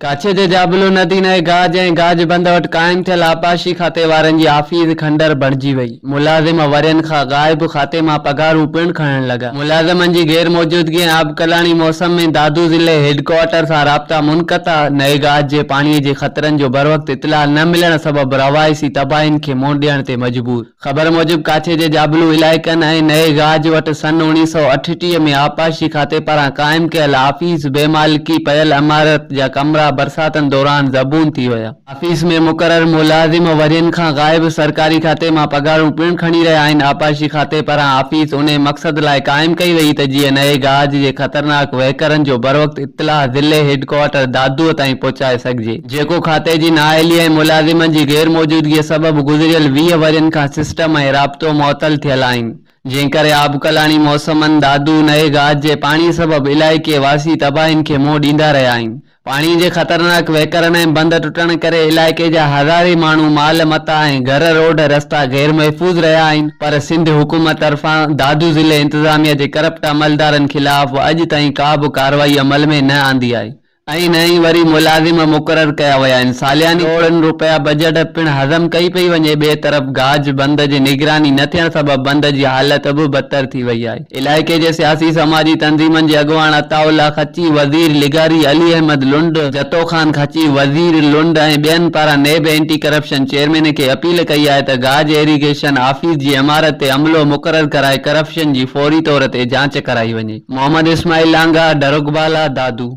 ڪاڇي جي جابلو ندي نئين گاج ۽ گاج بند وٽ قائم ٿيل آبپاشي کاتي وارن جي آفيس کنڊر بڻجي وئي. ملازم ورهين کان غائب کاتي مان پگهارون پڻ کڻڻ لڳا. ملازمن جي غير موجودگي ۽ آبڪلاڻي موسم ۾ دادو ضلعي هيڊڪوارٽر سان رابطا منقطع، نئين گاج جي پاڻي جي خطرن جو بروقت اطلاع نه ملڻ سبب رهواسي تباهين کي منهن ڏيڻ تي مجبور. خبر موجب ڪاڇي جي جابلو علائقن ۽ نئين گاج وٽ سن 1938 ۾ آبپاشي کاتي پاران قائم ڪيل آفيس بي مالڪي پيل عمارت جا ڪمرا برساتن دوران زبون ٿي ويا. آفيس ۾ مقرر ملازم ورهين کان غائب سرڪاري کاتي مان پگهارون پڻ کڻي رهيا آهن. آبپاشي کاتي پاران آفيس انهي مقصد لاء قائم ڪئي وئي ته جيئن نئين گاج جي خطرناڪ وهڪرن جو بروقت اطلاع ضلعي هيڊڪوارٽر دادوء تائين پهچائي سگهجي. جيڪو کاتي جي نااهلي ۽ ملازمن جي غير موجودگيء سبب گذريل 20 ورهين کان سسٽم ۽ رابطو معطل ٿيل آهن، جنهن ڪري آبڪلاڻي موسمن، دادو، نئين گاج جي پاڻي سبب علائقي واسي تباهين کي منهن ڏيندا رهيا آهن. پاڻي جي خطرناڪ وهڪرن ۽ بند ٽٽڻ ڪري علائقي جا هزارين ماڻهو مال متاع ۽ گهر روڊ رستا غير محفوظ رهيا آهن پر سنڌ حڪومت طرفان دادو ضلعي انتظاميه جي ڪرپٽ عملدارن خلاف اڄ تائين ڪا به ڪارروائي عمل ۾ نه آندي آهي. ۽ نه ئي وري ملازم مقرر ڪيا ويا آهن، سالياني ڪروڙين روپيا بجيٽ پڻ هضم ڪئي پئي وڃي، ٻئي طرف گاج بند جي نگراني نه ٿيڻ سبب بند جي حالت به بدتر ٿي وئي آهي، علائقي جي سياسي سماجي تنظيمن جي اڳواڻ عطاء الله کچي، وزير لغاري علي احمد لنڊ، جتو خان کچي، وزير لنڊ ۽ ٻين پاران نيب اينٽي ڪرپشن چيئرمين کي اپيل ڪئي آهي ته گاج ايريگيشن آفيس جي عمارت تي عملو مقرر ڪرائي ڪرپشن جي فوري طور تي جاچ ڪرائي وڃي. محمد اسماعيل لانگاهه، ڊرگبالا، دادو.